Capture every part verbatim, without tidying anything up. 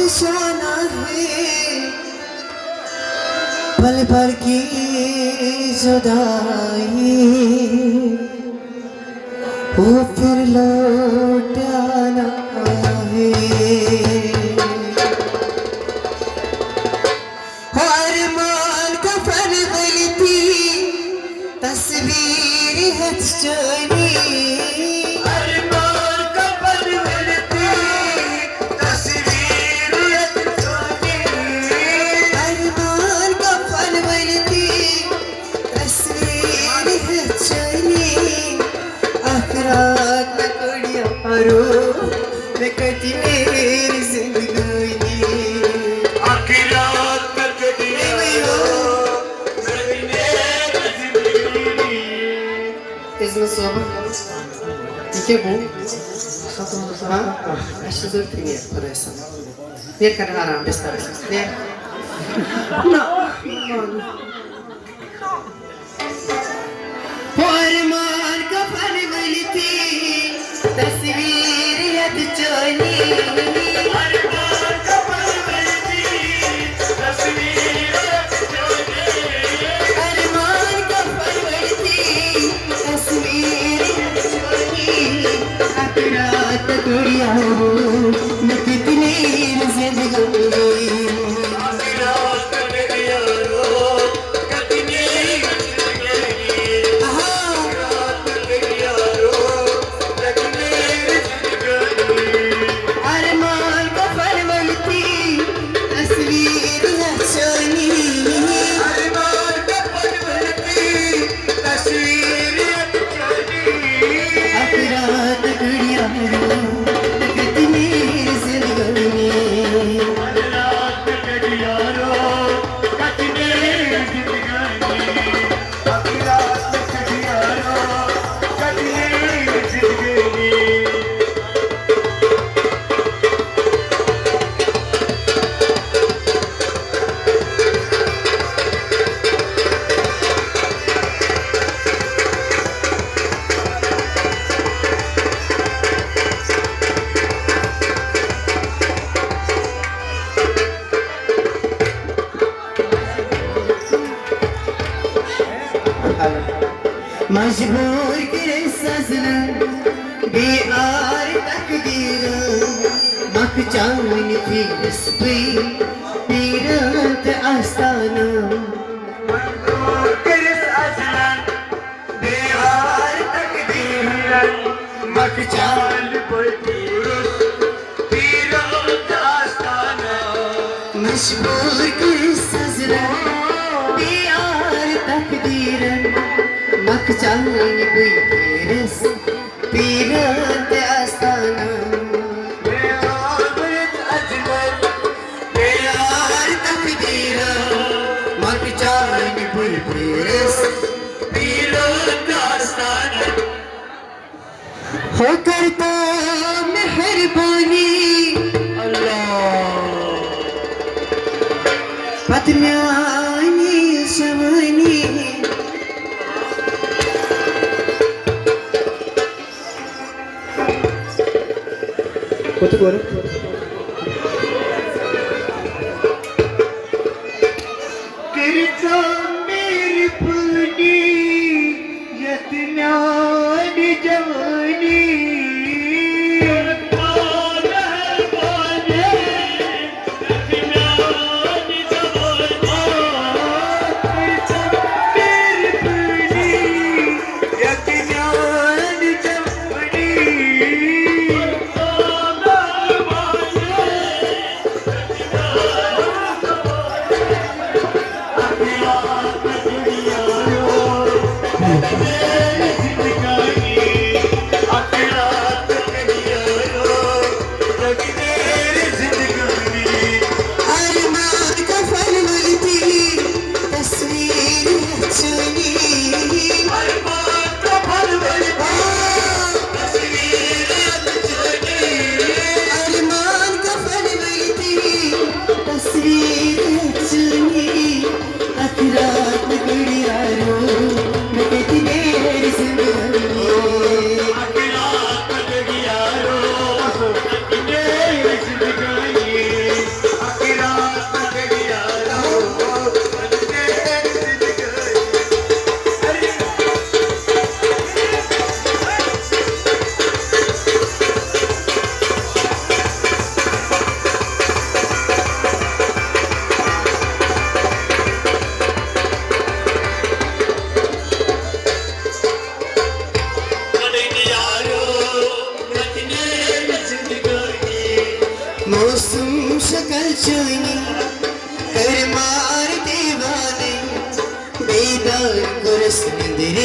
نشانہ ہے پل بھر کی جدائی، وہ پھر لوٹ آنا ہے۔ ہو ارمان کفن ؤلۍ تھی، تصویر ہیٚتھ چٲنی۔ ارمان کفن ؤلۍ تھی، تصویر ہیٚتھ چٲنی۔ ارمان کفن ؤلۍ تھی، تصویر ہیٚتھ چٲنی۔ اکھ رات نہ کٔڑ یارو، مےٚ کَتہِ نیرِ زندگٲنی۔ اکھ رات نہ کٔڑ یارو، مےٚ کَتہِ نیرِ زندگٲنی۔ عظمت صٲب، یہِ کیٛاہ گوٚو؟ ہاں؟ اَسہِ چھِ ضروٗرتٕے نیر خۄداے سَمکھ۔ نیر کَر آرام بِستَرَس منٛز۔ نیر۔ نہ۔ ہو ارمان کفن ؤلۍ تھی، تصویر ہیٚتھ چٲنی۔ ارمان کفن ؤلۍ تھی، تصویر ہیٚتھ چٲنی۔ ارمان کفن ؤلۍ تھی، تصویر ہیٚتھ چٲنی۔ اکھ رات کٔڑ یارو، مےٚ کَتہِ نیرِ زندگٲنی۔ ارمان کفن ؤلۍ تھی، تصویر ہیٚتھ چٲنی۔ ارمان کفن ؤلۍ تھی، تصویر ہیٚتھ چٲنی۔ اکھ رات کٔڑ یارو، مےٚ کَتہِ نیرِ زندگٲنی۔ مجبور کٔرِتھ سزنن بے آر تقدیرن، مکھ چانہِ فیس بے پیرن تہٕ آستانن۔ مجبور کٔرِتھ سزنن بے آر تقدیرن، مکھ چانہِ فیس بے پیرن تہٕ آستانن۔ مجبور کٔرِتھ سزنن بے آر تقدیرن، مکھ چانہِ بے پیرس پیرن تہٕ آستانن۔ بے آر تقدیرن، مکھ چانہِ بے پیرس پیرن تہٕ آستانن۔ ہو کر تو مہربانی اللہ۔ پتہٕ میٛانہِ جوانی۔ کوٚت کوٚر؟ کٔرِو مہربٲنی یتھ میانہِ جوانی۔ مہربٲنی یتھ میانہِ جوانی۔ سُم شکل چٲنی کٔر مار دیوانَے، بیدار کوٚرُس نِندرِ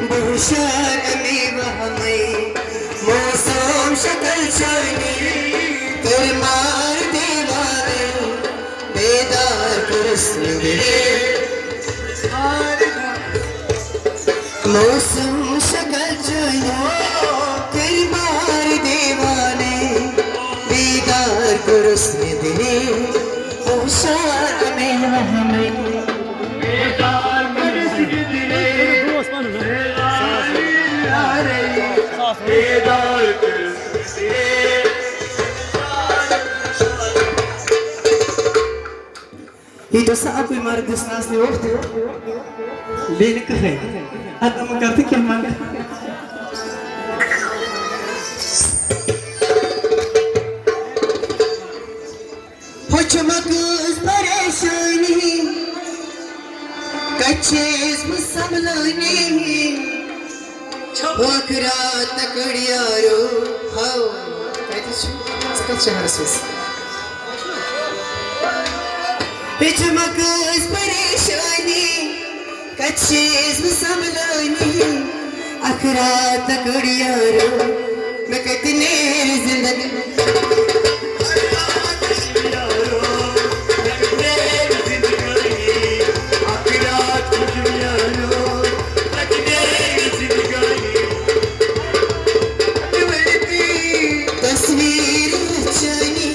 بہٕ ہُشار اَمے وہمَے۔ موسم شکل چٲنی کٔر مار دیوانَے، بیدار کوٚرُس نِندرِ۔ موسم شکل چٲنی کٔر مار دیوانَے، بیدار کوٚرُس نِندرِ ہُشار اَمے وہمَے۔ یہِ دوٚپ سا اَکُے مرد یُس نہٕ اَصلی اوس، بیٚیہِ نہٕ کٕہٕنۍ۔ اَدٕ یِمَن کَر تہٕ کینٛہہ منٛگہٕ۔ ہُہ چھُ مےٚ کۭژ پریشٲنی، کَتہِ چھِ أسۍ بہٕ سنبھلٲنی؟ ٲخرات تکڑ یارو، ہاو، کَتہِ چھُ؟ ژٕ کَتھ شہرَس منٛز؟ ہیٚچھِ مہ کٲنٛسہِ پریشٲنی، کَتہِ چھِ أسۍ بہٕ سنبھلٲنی؟ اَکھ رات تکڑ یارو، مےٚ کَتہِ نیرِ زندگی؟ تصویر چٲنی،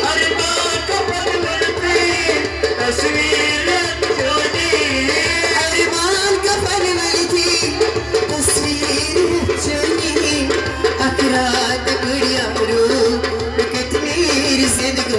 ارمان کفن ورتٕے، تصویر چٲنی، ارمان کفن ورتٕے، تصویر چٲنی، اَکھ رات گُڑیارو، کتنی زندگی۔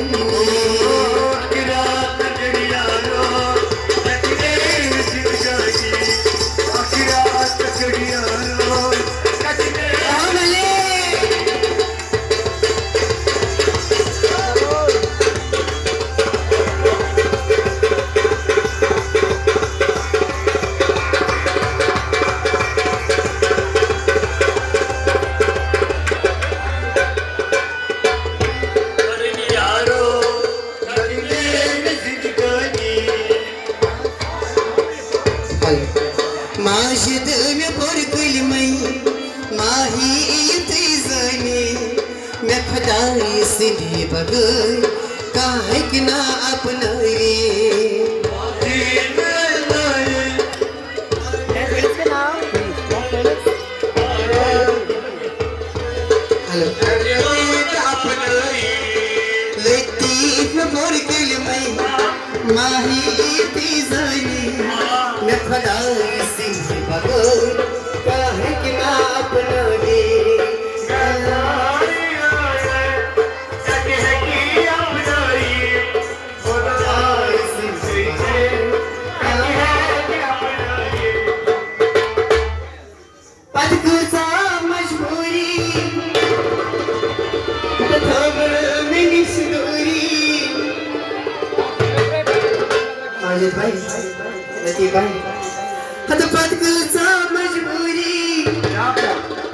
ماجد مےٚ پوٚر کلمے، ماہی یُتھُے زٲنی، مےٚ خۄدایہِ سٕنٛدِ بغٲر کانٛہہ ہیٚکہِ نا اپنٲوِتھ۔ ہیلو۔ لطیف مےٚ پوٚر کلمے، ماہی یُتھُے زٲنی، مےٚ خۄدایہِ سٕنٛدِ بغٲر کانٛہہ ہیٚکہِ نا اپنٲوِتھ۔ خۄدایہِ سٕنٛدِ بغٲر کانٛہہ ہیٚکہِ اپنٲوِتھ۔ پتہٕ کۭژاہ مجبوٗری، تہٕ تھٲوٕن مےٚ نِش دوٗری۔ ماجد بھائی، لطیف بھائی، ہتہٕ پتہٕ کۭژاہ مجبوٗری،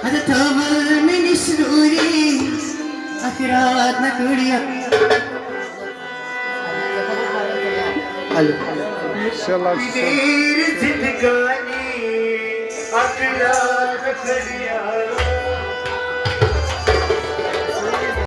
ہتہٕ تھٲوٕن مےٚ نِش دوٗری۔ اکھ رات نہ کٔڑیا۔ ہیلو۔ شےٚ لَچھ۔ تیرِ زندگانی اکھ رات کھڑیا۔